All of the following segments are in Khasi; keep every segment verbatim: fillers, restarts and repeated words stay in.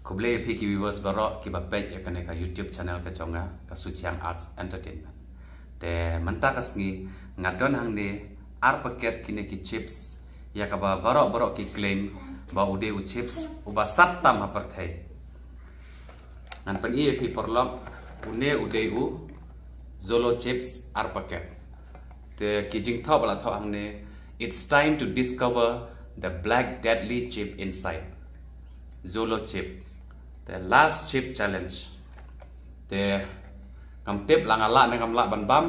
Khublei ïa phi ki viewers baroh kiba peit ïa kane ka YouTube channel ka jong nga, ka Suchiang Arts Entertainment. Te mynta ka sngi nga don hangne ar paket kine ki chips, ïa kaba baroh baroh ki claim ba u dei u chips uba sat tam ha pyrthei. Ngan pyni ïa phi paralok, une u dei u Zolo chips ar paket. Te ki jingthoh ba la thoh hangne, "It's time to discover the black deadly chip inside." Zolo chip. Te last chip challenge. Te ngam tip la nga lah ne ngam lah ban bam,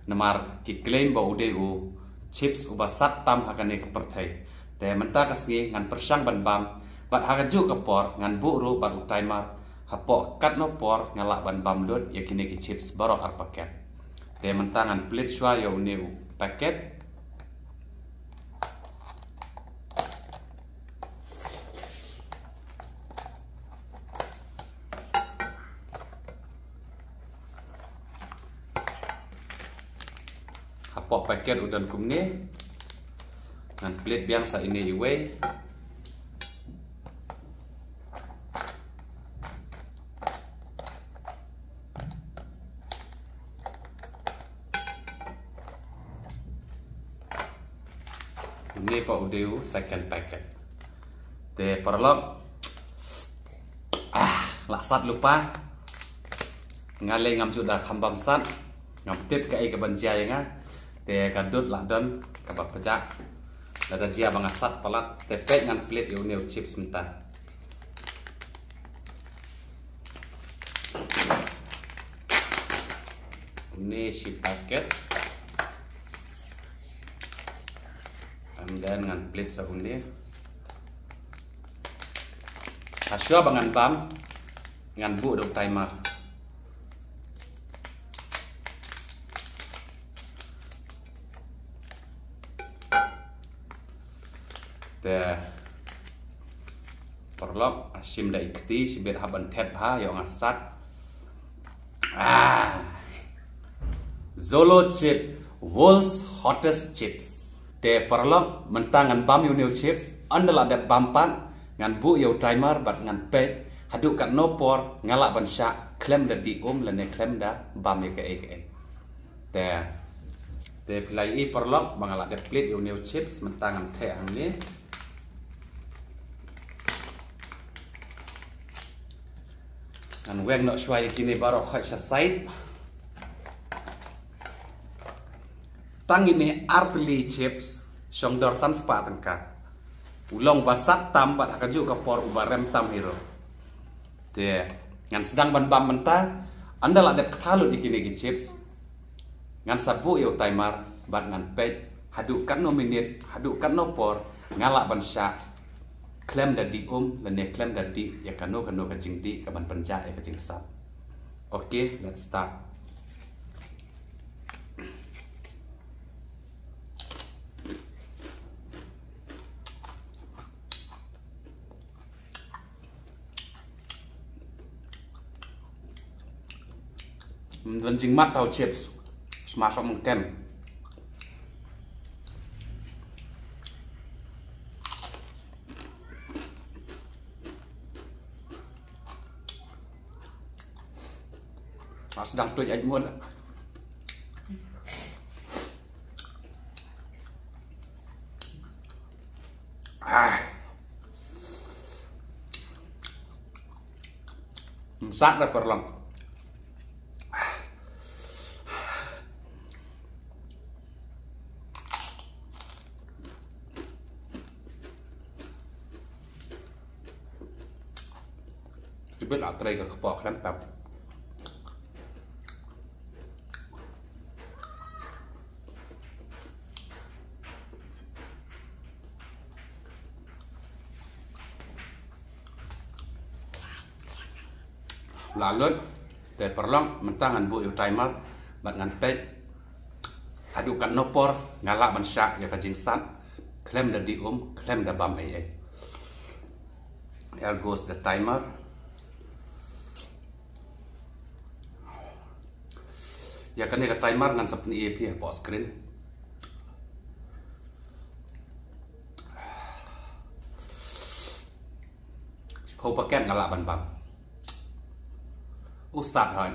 namar ki claim ba u dei u chips uba sat tam ha kane ka pyrthei. Te mynta ka sngi ngan pyrshang ban bam, bad ha kajuh ka por ngan buh ruh bad u timer hapoh katno por nga lah ban bam lut ïa kine ki chips baroh ar paket. Te mynta ngan plie shuwa ïa une u paket. Hapoh paket u don kumne. Ngan plie biang sa ine iwei. Une pat u dei u second packet. Te paralok, ah, la sat lypa. Nga lei ngam ju da kham bam sat. Ngam tip kaei kaban jia ïa nga. Te ka dud la don kaba pjah. Lada jia ba nga sat palat, te peit ngan plie ïa une u chips mynta. Une shi packet. And then ngan plie sa une. Ha shuwa ba ngan bam, ngan buh da u timer. Te paralok, shim da i kti shibit hap ban thet bha, ïoh nga sat. Ah. Zolo chip, world's hottest chips. Te paralok, mynta ngan bam ïa une u chips, ynda la dep bam pat, ngan buh ïa u timer bad ngan peit haduh katno por nga lah ban shah khlem da dih um lane khlem da bam ïa kaei kaei. Te, te phi la ïohi paralok ba nga la dep plie ïa une u chips, mynta ngan theh hangne. Ngan weng noh shuwa ïa kine baroh khoit sha side. Tang ine ar tylli chips shong dor san spah tyngka. U long ba sat tam bad ha kajuh ka por uba rem tam hi ruh. Te ngan sdang ban bam mynta, ynda la dep ktha lut ïa kine ki chips. Ngan sa buh ïa u timer bad ngan peit haduh katno minit, haduh katno por nga lah ban shah khlem da dih um lane khlem da dih ïa kano kano ka jingdih kaban pynjah ïa ka jingsat. Okay, let's start. Ym don jingmut tau chips. Smash up mengkem. Sdang tuid ait mut. Ah. Msat da paralok. Kibit la trei ka kpoh khlem pep. La lut, te paralok, mynta ngan buh ïa u timer bad ngan peit haduh katno por nga lah ban shah ïa ka jingsat khlem da dih um, khlem da bam ei ei. Here goes the timer. Ïa kane ka timer ngan sa pyni ïa phi hapoh screen. Shiphew paket nga lah ban bam. U sat hoi.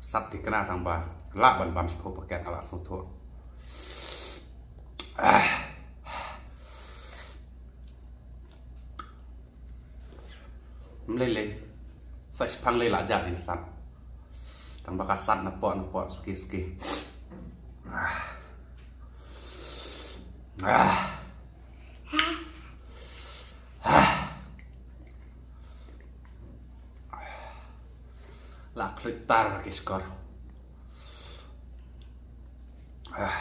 Sat tikna tang ba lah ban bam shiphew paket nga lah sngewthuh. Ah. Mlei lei. Sa shipang lei lah jah jingsat. Tang ba ka sat na pok na pok suki suki. Ah. Ah. Ah. La klik tar ki skor. Ah.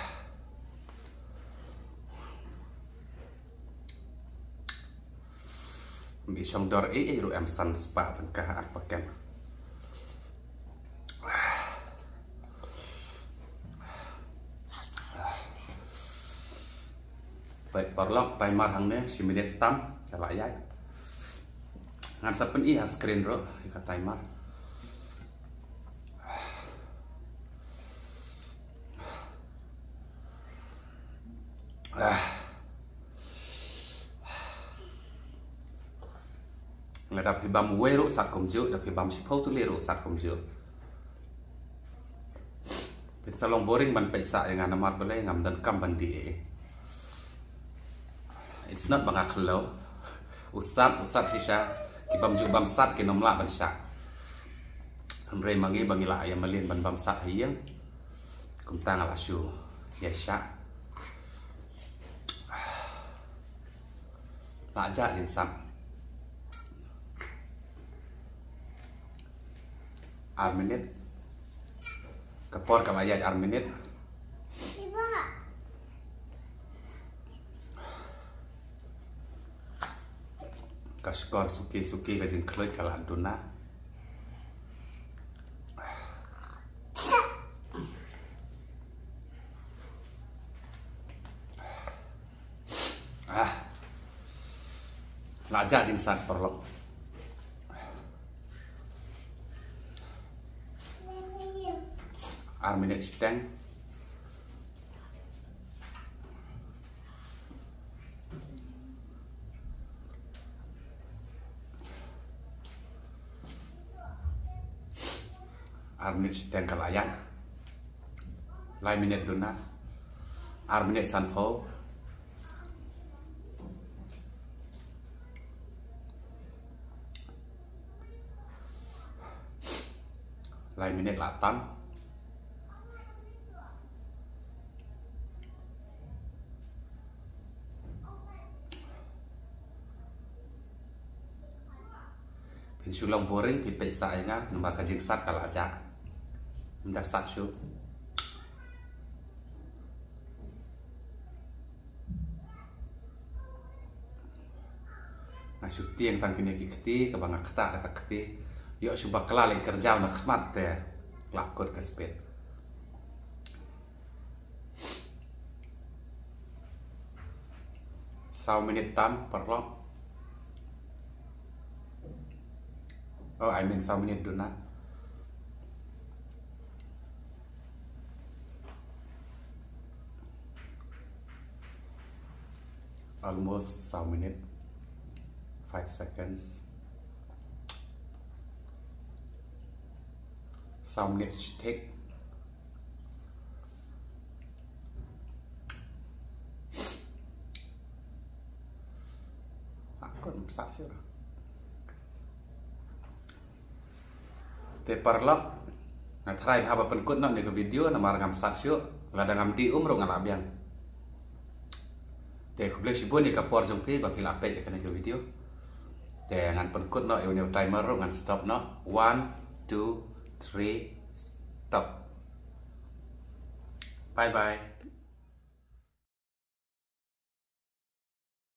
Mi shong dor ei ei ruh em san spah tyngka ar paket. Peit paralok, timer hangne shi minit tam ka la ïaid. Ngan sa pyni ha screen ruh ïa ka timer. Ah. Lada phi bam uwei ruh sat kumjuh, da phi bam shiphew tylli ruh sat kumjuh. Phin sa long boring ban peit sah ïa nga namar balei ngam donkam ban dih ei. It's not ba nga khlem. U sat, u sat shisha. Ki bam juh bam sat kim lah ban shah. Hynrei ma ngi ba ngi la ïa mlien ban bam sat ha ïing. Kumta nga la shu ïa shah. La jah jingsat. Ar minit. Ka por ka la ïaid ar minit. Ka shkor suki suki ka jingkhluit ka la duna. Ah. La jah jingsat paralok. Ar minit shiteng. Ar minit shiteng ka la ïaid. Lai minit duna. Ar minit sanphew. Lai minit la tam. Phin shu long boring, phi peit sah ïa nga, namar ka jingsat ka la jah. Ym da sat shuh. Nga shu tieng tang kine ki kti, kaba nga ktah da ka kti. Ïoh shu bakla leit kyrjaw na khmat te. La kut ka spit. Saw minit tam paralok. Oh, I mean saw minit duna. Almost saw minit. Five seconds. Saw minit shi thik. Akut ym sat shuh. Te paralok, nga tharai ba haba pynkut noh ïa ka video namar ngam sat shuh, lada ngam dih um ruh nga lah biang. Te khublei shibun ïa ka por jong phi ba phi la peit ïa kane ka video. Te ngan pynkut noh ïa une u timer ruh, ngan stop noh. One, two, three, stop. Bye bye.